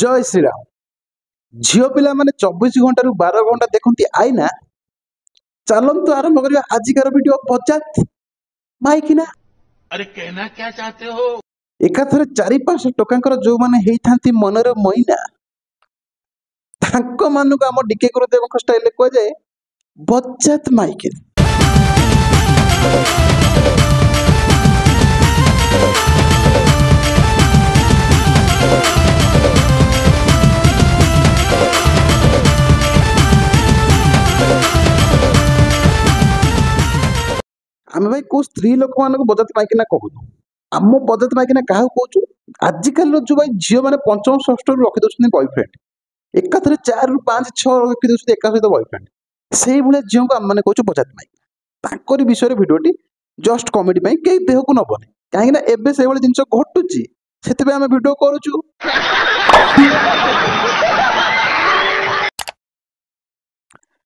ଜୟ ଶ୍ରୀରାମ। ଝିଅ ପିଲାମାନେ 24 ଘଣ୍ଟାରୁ 12 ଘଣ୍ଟା ଦେଖନ୍ତି ଆଇନା। ଚାଲନ୍ତୁ ଆରମ୍ଭ କରିବା ଆଜିକାର ଭିଡିଓ ବଜାତ ମାଇକିନା। अरे कहना क्या चाहते हो। ଏକାଥରେ 4-5 ଟୋକାଙ୍କର ଯୋଉମାନେ ହେଇଥାନ୍ତି ମନର ମଇନା, ତାଙ୍କ ମାନଙ୍କୁ ଆମ ଡିକେ ଗୁରୁଦେବଙ୍କ ଷ୍ଟାଇଲରେ କୁହାଯାଏ ବଜାତ ମାଇକିନା। ଆମେ ଭାଇ କୋଉ ସ୍ତ୍ରୀ ଲୋକମାନଙ୍କୁ ବଜାତ ମାଇକିନା କହୁନୁ। ଆମ ବଜାତ ମାଇକିନା କାହାକୁ କହୁଛୁ? ଆଜିକାଲିର ଯୋଉ ଭାଇ ଝିଅମାନେ ପଞ୍ଚମ ଷଷ୍ଠରୁ ରଖିଦଉଛନ୍ତି ବୟଫ୍ରେଣ୍ଡ, ଏକାଥରେ 4ରୁ 5 6 ରଖିଦଉଛନ୍ତି ଏକା ସହିତ ବୟଫ୍ରେଣ୍ଡ, ସେଇଭଳିଆ ଝିଅଙ୍କୁ ଆମେମାନେ କହୁଛୁ ବଜାତ ମାଇକିନା। ତାଙ୍କରି ବିଷୟରେ ଭିଡିଓଟି ଜଷ୍ଟ କମେଡି ପାଇଁ, କେହି ଦେହକୁ ନବନି, କାହିଁକିନା ଏବେ ସେଇଭଳି ଜିନିଷ ଘଟୁଛି, ସେଥିପାଇଁ ଆମେ ଭିଡିଓ କରୁଛୁ।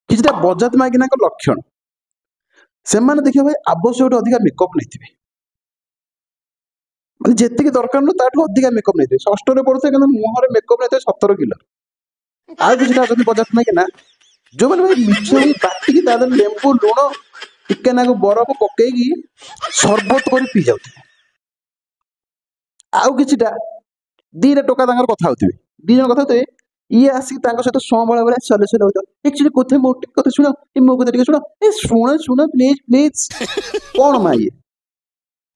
କିଛିଟା ବଜାତ ମାଇକିନାଙ୍କ ଲକ୍ଷଣ, ସେମାନେ ଦେଖିବ ଭାଇ ଆବଶ୍ୟକଠୁ ଅଧିକା ମେକଅପ୍ ନେଇଥିବେ, ମାନେ ଯେତିକି ଦରକାର ନୁହଁ ତାଠୁ ଅଧିକା ମେକଅପ୍ ନେଇଥିବେ। ଷଷ୍ଠରେ ପଢୁଥିବେ କିନ୍ତୁ ମୁହଁରେ ମେକଅପ୍ ନେଇଥିବେ 17 କିଲୋ। ଆଉ କିଛିଟା ଅଛନ୍ତି ବଜାତ ମାଇକିନା, ଯୋଉମାନେ ଭାଇ ମିଛ ହେଇ ବାଟିକି ତା ଦେହରେ ଲେମ୍ବୁ ଲୁଣ ଟିକେ ନାକୁ ବରଫ ପକେଇକି ସରବତ କରି ପିଇ ଯାଉଥିବେ। ଆଉ କିଛିଟା ଦିଟା ଟୋକା ତାଙ୍କର କଥା ହଉଥିବେ, ଦି ଜଣ କଥା ହଉଥିବେ, ଇଏ ଆସିକି ତାଙ୍କ ସହିତ ସମ୍ବଳ ଭଳିଆ ସଲେ ସଲେ ହଉଥିବ। ଆକ୍ଚୁଆଲି କଥା ମୋ ଟିକେ କଥା ଶୁଣ, ଏ ମୋ କଥା ଟିକେ ଶୁଣ, ଏ ଶୁଣ ଶୁଣ ପ୍ଲିଜ ପ୍ଲିଜ। କଣ ମା ଇଏ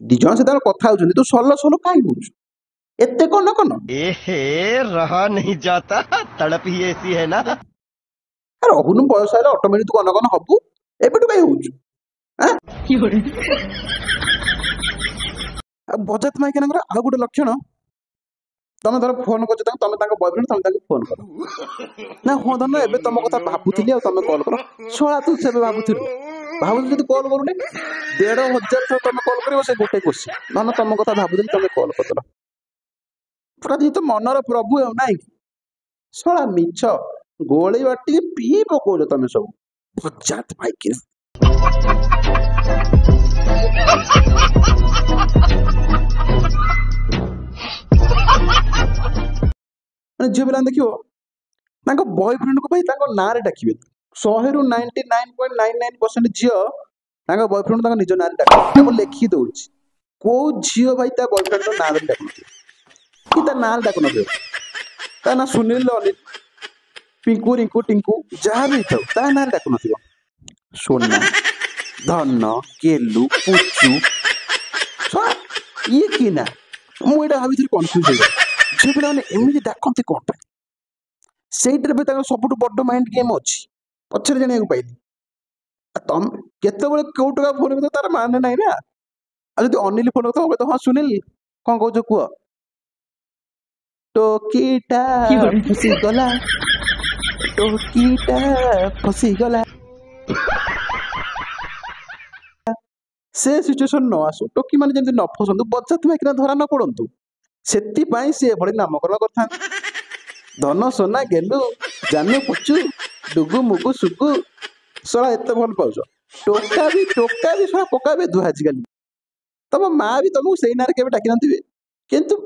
ଦି ଜଣ ସେ ତାଙ୍କର କଥା ହଉଛନ୍ତି, ତୁ ସଲ ସଲ କାହିଁ ହଉଛୁ ଏତେ? କଣ କଣ एहे, रहा नहीं जाता, तड़प ही ऐसी है ना। ରହୁନୁ, ବୟସ ହେଲେ ଅଟୋମେଟିକ ତୁ କନ କନ ହବୁ, ଏବେଠୁ କାହିଁ ହଉଛୁ? ଆଁ? ଆଉ ବଜାତ ମାଇକିନାଙ୍କର ଆଉ ଗୋଟେ ଲକ୍ଷଣ, ତମେ ଧର ଫୋନ କରୁଛ ତାଙ୍କୁ, ତମେ ତାଙ୍କ ବୟଫ୍ରେଣ୍ଡ, ତମେ ତାଙ୍କୁ ଫୋନ କର ନା, ହଁ ଧନ ଏବେ ତମ କଥା ଭାବୁଥିଲି ଆଉ ତମେ କଲ୍ କର। ଶଳା ତୁ ସେବେ ଭାବୁଥିଲୁ, ଭାବୁଥିଲୁ ଯଦି କଲ୍ କରୁନି, 1500 ଥର ତମେ କଲ୍ କରିବ ସେ ଗୋଟେ କୋଶ୍ଚିନ୍, ଧନ ତମ କଥା ଭାବୁଥିଲି ତମେ କଲ୍ କରିଦେଲ, ପୁରା ଯେହେତୁ ମନର ପ୍ରଭୁ ଆଉ ନାଇଁ କି? ଶଳା ମିଛ ଗୋଳେଇ ବାଟିକି ପିଇ ପକଉଛ ତମେ ସବୁ ବଜାତ ମାଇକିନା। ମାନେ ଝିଅ ପିଲାମାନେ ଦେଖିବ ତାଙ୍କ ବୟଫ୍ରେଣ୍ଡକୁ ଭାଇ ତାଙ୍କ ନାଁରେ ଡାକିବେ। 100ରୁ 99.99% ଝିଅ ତାଙ୍କ ବୟଫ୍ରେଣ୍ଡ ତାଙ୍କ ନିଜ ନାଁରେ ଡାକିବେ। ମୁଁ ଲେଖି ଦଉଛି, କୋଉ ଝିଅ ଭାଇ ତା ବୟଫ୍ରେଣ୍ଡର ନାଁ ଧରି ଡାକୁନଥିବେ କି ତା ନାଁରେ ଡାକୁନଥିବେ। ତା ନାଁ ସୁନୀଲ, ଅନିଲ, ପିଙ୍କୁ, ରିଙ୍କୁ, ଟିଙ୍କୁ ଯାହା ବି ହେଇଥାଉ ତା ନାଁରେ ଡାକୁନଥିବ। ସୋନା, ଧନ, ଗେଲୁ, ପୁଚୁ, ଶଳା ଇଏ କି ନା? ମୁଁ ଏଇଟା ଭାବିଥିଲି କନଫ୍ୟୁଜ ହେଇଗଲି, ଝିଅ ପିଲାମାନେ ଏମିତି ଡାକନ୍ତି କଣ ପାଇଁ? ସେଇଟାରେ ବି ତାଙ୍କର ସବୁଠୁ ବଡ ମାଇଣ୍ଡ ଗେମ୍ ଅଛି, ପଛରେ ଜାଣିବାକୁ ପାଇଲି। ଆଉ ତମେ କେତେବେଳେ କୋଉ ଟୋକା ଫୋନ କରିଥିବ ତାର ମାନେ ନାହିଁ ନା। ଆଉ ଯଦି ଅନିଲ ଫୋନ କରିଥିବ କହିବ ହଁ ସୁନୀଲ କଣ କହୁଛ କୁହ, ଟୋକିଟା ଫସିଗଲା, ଟୋକିଟା ଫସିଗଲା। ସେ ସିଚୁଏସନ ନ ଆସୁ, ଟୋକି ମାନେ ଯେମିତି ନ ଫସନ୍ତୁ, ବଜାତ ମାଇକିନା ଧରା ନ ପଡନ୍ତୁ, ସେଥିପାଇଁ ସେ ଏଭଳି ନାମକରଣ କରିଥାନ୍ତି। ଧନ, ସୋନା, ଗେଲୁ, ଜାନୁ, ପୁଚୁ, ଡୁଗୁ, ମୁଗୁ, ସୁଗୁ, ଶଳା ଏତେ ଭଲ ପାଉଛ। ଟୋକା ବି ଟୋକା ବି ଶଳା ପକା ବି ଦୁହା ଆଜିକାଲି। ତମ ମା ବି ତମକୁ ସେଇ ନାଁରେ କେବେ ଡାକି ନଥିବେ, କିନ୍ତୁ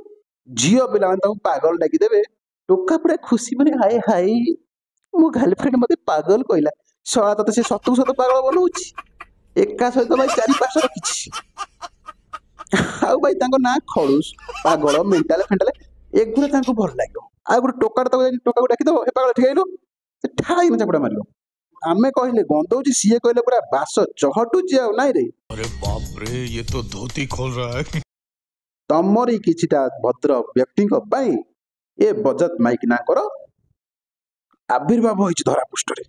ଝିଅ ପିଲାମାନେ ତମକୁ ପାଗଳ ଡାକିଦେବେ। ଟୋକା ପୁରା ଖୁସି, ମାନେ ହାଏ ହାଏ ମୋ ଗାର୍ଲଫ୍ରେଣ୍ଡ ମତେ ପାଗଳ କହିଲା। ଶଳା ତତେ ସେ ସତକୁ ସତ ପାଗଳ ବନଉଛି, ଏକା ସହିତ ଭାଇ 4-5 ରଖିଛି। ଆଉ ଭାଇ ତାଙ୍କ ନାଁ ଖଡୁସ, ପାଗଳ, ମେଣ୍ଟାଲ ଫେଣ୍ଟାଲ ଏଗୁଡ଼ା ତାଙ୍କୁ ଭଲ ଲାଗିବ। ଆଉ ଗୋଟେ ଟୋକାଟା ତାକୁ ଯାଇକି ଟୋକାକୁ ଡାକିଦବ, ହେ ପାଗଳ ଠିଆ ହେଇଲୁ, ସେ ଠାଇକିନା ଚାପୁଡ଼ା ମାରିବ। ଆମେ କହିଲେ ଗନ୍ଧଉଛି, ସିଏ କହିଲେ ପୁରା ବାସ ଚହଟୁଛି। ଆଉ ନାଇଁ ରେ, अरे बाप रे, ये तो धोती खोल रहा है। ତମରି କିଛିଟା ଭଦ୍ର ବ୍ୟକ୍ତିଙ୍କ ପାଇଁ ଏ ବଜାତ ମାଇକିନାଙ୍କର ଆବିର୍ଭାବ ହେଇଛି ଧରାପୃଷ୍ଠରେ।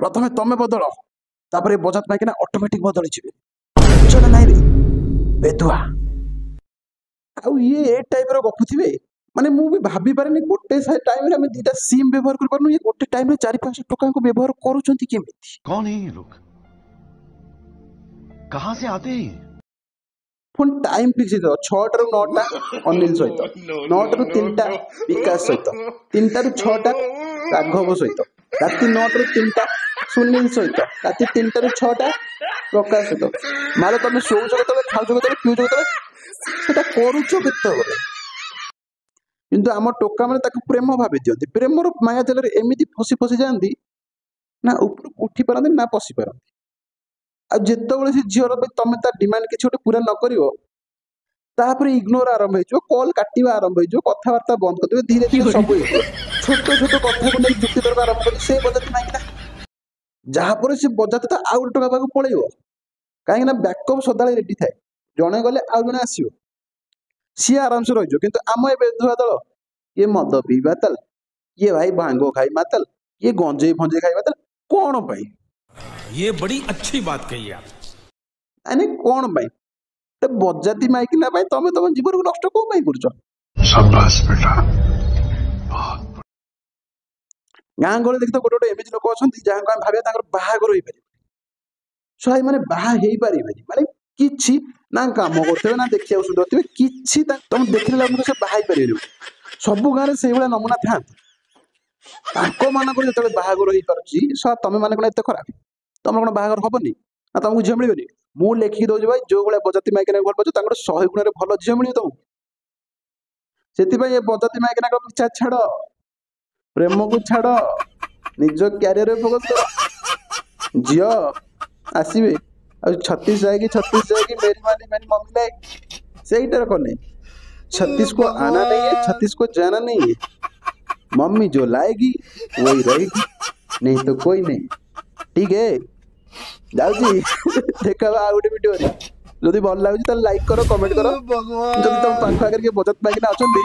ପ୍ରଥମେ ତମେ ବଦଳ, ତାପରେ ବଜାତ ମାଇକିନା ଅଟୋମେଟିକ ବଦଳିଯିବେ। ବୁଝୁଛ ନା ନାଇଁ ରେ ବେଧୁଆ? ଆଉ ଇଏ ଏ ଟାଇପର ଗପୁଥିବେ, ମାନେ ମୁଁ ବି ଭାବି ପାରେନି ଗୋଟେ ଟାଇମରେ ଆମେ ଦିଟା ସିମ୍ ବ୍ୟବହାର କରିପାରୁନୁ, ଇଏ ଗୋଟେ ଟାଇମରେ 4-5 ଟୋକାଙ୍କୁ ବ୍ୟବହାର କରୁଛନ୍ତି କେମିତି? कौन है ये लोग, कहां से आते हैं ये? ପୁଣି ଟାଇମ ଫିକ୍ସ ହେଇଥିବ, 6ଟାରୁ 9ଟା ଅନିଲ ସହିତ, 9ଟାରୁ 3ଟା ବିକାଶ ସହିତ, 3ଟାରୁ 6ଟା ରାଘବ ସହିତ, ରାତି 9ଟାରୁ 3ଟା ସୁନୀଲ ସହିତ, ରାତି 3ଟାରୁ 6ଟା ପ୍ରକାଶ ସହିତ। ମାଲ ତମେ ଶୋଉଛ କେତେବେଳେ, ଖାଉଛ କେତେବେଳେ, ପିଉଛ କେତେବେଳେ? ସେଟା କରୁଛ କେତେବେଳେ? କିନ୍ତୁ ଆମ ଟୋକା ମାନେ ତାକୁ ପ୍ରେମ ଭାବି ଦିଅନ୍ତି। ପ୍ରେମର ମାୟା ଜାଲରେ ଏମିତି ଫସି ଫସି ଯାଆନ୍ତି ନା ଉପରକୁ ଉଠି ପାରନ୍ତି ନା ପଶି ପାରନ୍ତି। ଆଉ ଯେତେବେଳେ ସେ ଝିଅର ବି ତମେ ତା ଡିମାଣ୍ଡ କିଛି ଗୋଟେ ପୁରା ନ କରିବ, ତାପରେ ଇଗ୍ନୋର ଆରମ୍ଭ ହେଇଯିବ, କଲ୍ କାଟିବା ଆରମ୍ଭ ହେଇଯିବ, କଥାବାର୍ତ୍ତା ବନ୍ଦ କରିଦେବେ, ଧୀରେ ଧୀରେ ସବୁ ହେଇଯିବ। ଛୋଟ ଛୋଟ କଥାକୁ ନେଇ ଯୁକ୍ତି ତର୍କ ଆରମ୍ଭ କରିବେ ସେ ବଜାତି ମାଇକିନା। ଯାହାପରେ ସେ ବଜାତି ତ ଆଉ ଗୋଟେ ଟୋକା ପାଖକୁ ପଳେଇବ, କାହିଁକି ନା ବ୍ୟାକଅପ୍ ସଦାବେଳେ ରେଡି ଥାଏ। ଜଣେ ଗଲେ ଆଉ ଜଣେ ଆସିବ, ସିଏ ଆରାମସେ ରହିଯିବ। କିନ୍ତୁ ଆମ ଏ ବେଧୁଆ ଦଳ, କିଏ ମଦ ପିଇ ମାତାଲ, କିଏ ଭାଇ ଭାଙ୍ଗ ଖାଇ ମାତାଲ, କିଏ ଗଞ୍ଜେଇ ଫଞ୍ଜେଇ ଖାଇ ମାତାଲ, କଣ ପାଇଁ? ये बड़ी अच्छी बात कही आप। ମାନେ କଣ ପାଇଁ ଏ ବଜାତି ମାଇକିନା ପାଇଁ ତମେ ତମ ଜୀବନକୁ ନଷ୍ଟ କଣ ପାଇଁ କରୁଛ? शाबाश बेटा। ଗାଁ ଗହଳି ଦେଖିଥିବ ଗୋଟେ ଗୋଟେ ଏମିତି ଲୋକ ଅଛନ୍ତି ଯାହାଙ୍କୁ ଆମେ ଭାବିବା ତାଙ୍କର ବାହାଘର ହେଇପାରିବ, ଛୁଆ ମାନେ ବାହା ହେଇପାରିବେନି, ମାନେ କିଛି ନା କାମ କରୁଥିବେ ନା ଦେଖିବାକୁ ସୁନ୍ଦର ଥିବେ, କିଛି ତମେ ଦେଖିଲେ ଲାଗୁଥିବ ସେ ବାହା ହେଇପାରିବେନି। ସବୁ ଗାଁରେ ସେଇଭଳିଆ ନମୁନା ଥାଆନ୍ତି। ତାଙ୍କ ମାନଙ୍କର ଯେତେବେଳେ ବାହାଘର ହେଇପାରୁଛି, ଶଳା ତମେ ମାନେ କଣ ଏତେ ଖରାପ? ତମର କଣ ବାହାଘର ହବନି ନା ତମକୁ ଝିଅ ମିଳିବନି? ମୁଁ ଲେଖିକି ଦଉଛି ଭାଇ, ଯୋଉ ଭଳିଆ ବଜାତି ମାଇକିନା ଭଲ ପାଉଛ ତାଙ୍କର 100 ଗୁଣରେ ଭଲ ଝିଅ ମିଳିବ ତମକୁ। ସେଥିପାଇଁ ଏ ବଜାତି ମାଇକିନାଙ୍କ ପିଛା ଛାଡ, ପ୍ରେମକୁ ଛାଡ, ନିଜ କ୍ୟାରିୟରରେ ଫୋକସ କର। ଝିଅ ଆସିବେ ଆଉ 36 जाएगी, 36 जाएगी, मेरी वाली मेरी मम्मी लाएगी, ସେଇଟାର କନେ 36 को आना नहीं है, 36 को जाना नहीं है। मम्मी जो लाएगी वही रहेगी, नहीं तो कोई नहीं। ठीक है, ଯାଉଛି, ଦେଖା ହବା ଆଉ ଗୋଟେ ଭିଡିଓରେ। ଯଦି ଭଲ ଲାଗୁଛି ତାହେଲେ ଲାଇକ୍ କର, କମେଣ୍ଟ କର। ଯଦି ତମ ପାଖ ଆଗରେ କିଏ ବଜାତ ମାଇକିନା ଅଛନ୍ତି,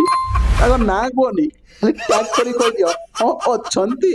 ତାଙ୍କ ନାଁ କୁହନି, ଖାଲି ଟ୍ୟାଗ୍ କରି କହିଦିଅ ହଁ ଅଛନ୍ତି।